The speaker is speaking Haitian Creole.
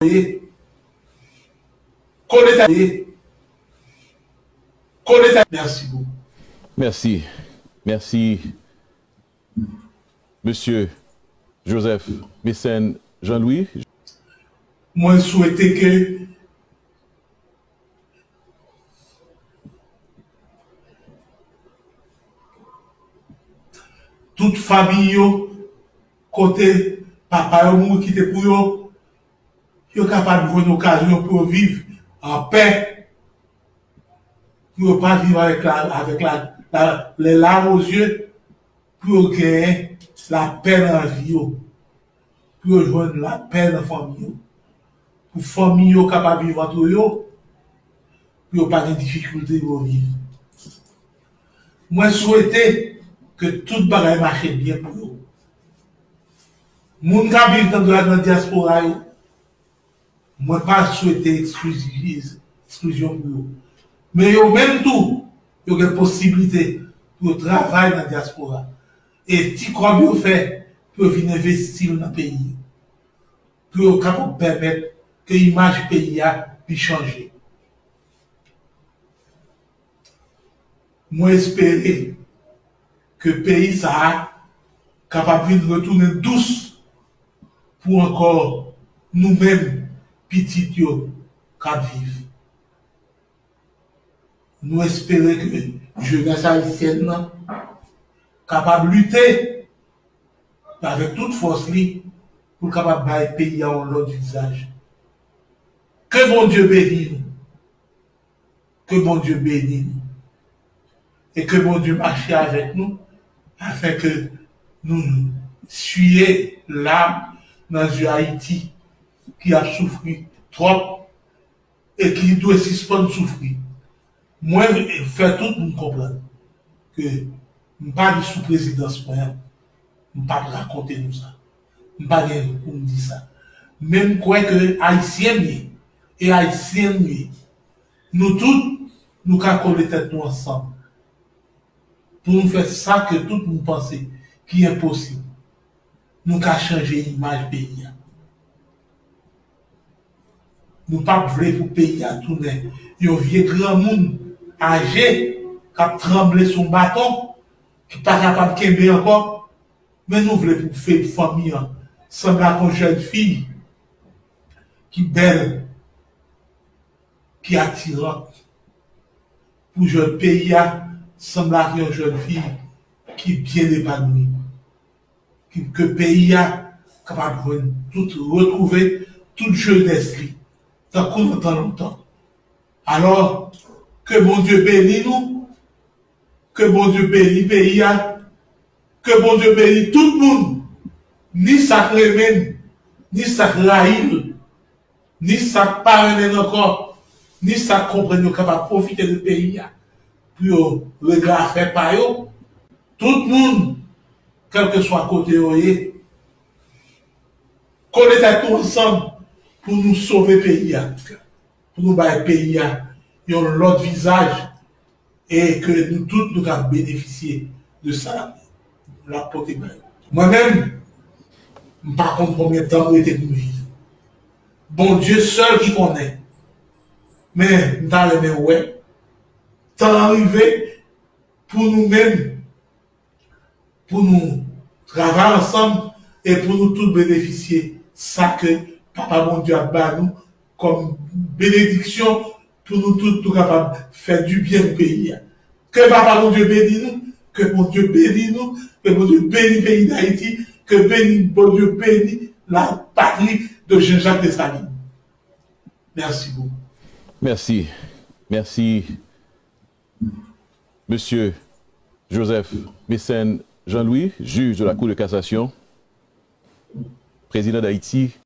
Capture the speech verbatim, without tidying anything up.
ye. Kole tèt, kole tèt. Mèsi bokou. Mèsi. Mèsi, Mesye Joseph Mécène Jean Louis. Mwen swete ke tout fanmi yo, kote papa yo mouri kite pou yo, yo kapab jwenn okazyon pou yo viv an pè, pou yo pa viv avèk la, avèk la, la, les larmes aux yeux, pou yo genyen lapè nan vi yo, pou yo jwenn lapè nan fanmi yo, pou fanmi yo kapab viv antre yo, pou yo pa gen difikilte pou yo viv. Mwen swete ke tout bagay mache byen pou yo. Moun k ap viv nan, nan dyaspora yo, mwen pa swete eksklizyon pou yo. Men yo menm tou, yo gen posiblite pou yo travay nan dyaspora. E ti kòb yo fè, pou yo vin envesti l nan peyi. Pou yo kapab pèmèt ke imaj peyi a li chanje. Mwen espere ke peyi sa a kapab vin retounen dous pou ankò nou menm pitit yo k ap viv. Nou espere ke jenès ayisyèn nan kapab lite avèk tout fòs li pou l kapab bay peyi a yon lòt vizaj. Ke Bondye beni nou. Ke Bondye beni nou. E ke Bondye mache avèk nou, afin ke nou siye lam nan zye Ayiti ki ap soufri twòp e ki dwe sispann soufri. Mwen fè tout moun konprann ke m pa di sou prezidans mwen an, m p ap rakonte nou sa. M pa gen pou m di sa. Men m kwè ke Ayisyen m ye, e Ayisyen m ye. Nou tout, nou ka kole tèt nou ansanm pou nou fè sa ke tout moun panse ki enposib. Nou ka chanje imaj peyi a. Nou p ap vle pou peyi a tounen yon vye granmoun aje k ap tranble sou yon baton, ki pa kapab kenbe ankò. Men nou vle pou fe-, fanmi an sanble ak yon jèn fi ki bèl, ki atiran. Pou jèn peyi a sanble ak yon jèn fi ki byen epanoui. Ki, ke peyi a kapab jwenn tout, retwouve tout jenès li, tankou nan tan lontan. Alò, ke Bondye beni nou, ke Bondye beni peyi a, ke Bondye beni tout moun, ni sa k renmen l, ni sa k rayi l, ni sa k pa renmen l ankò, ni sa k konprann yo kapab pwofite de peyi a pou yo regle afè pa yo. Tout moun, kèlkeswa kote yo ye, kole tèt nou ansanm pou nou sove peyi a, pou nou bay peyi a yon lòt vizaj, e ke nou tout nou ka benefisye de sa l ap pote bay nou. Mwen menm, m pa konn konbyen tan m rete pou m viv. Bondye sèl ki konnen. Men, m ta renmen wè tan an rive pou nou menm, pou nou travay ansanm e pou nou tout benefisye sa ke Papa Bondye ap ba nou kòm benediksyon pou nou tout nou kapab fè dibyen pou peyi a. Ke Papa Bondye beni nou, ke Bondye beni nou, ke Bondye beni peyi Dayiti, ke beni, Bondye beni la patrie de Jean-Jacques Dessalines. Mèsi bokou. Mèsi. Mèsi. Mesye Joseph Mécène Jean Louis, jij de la Cour de cassation, prezidan Dayiti,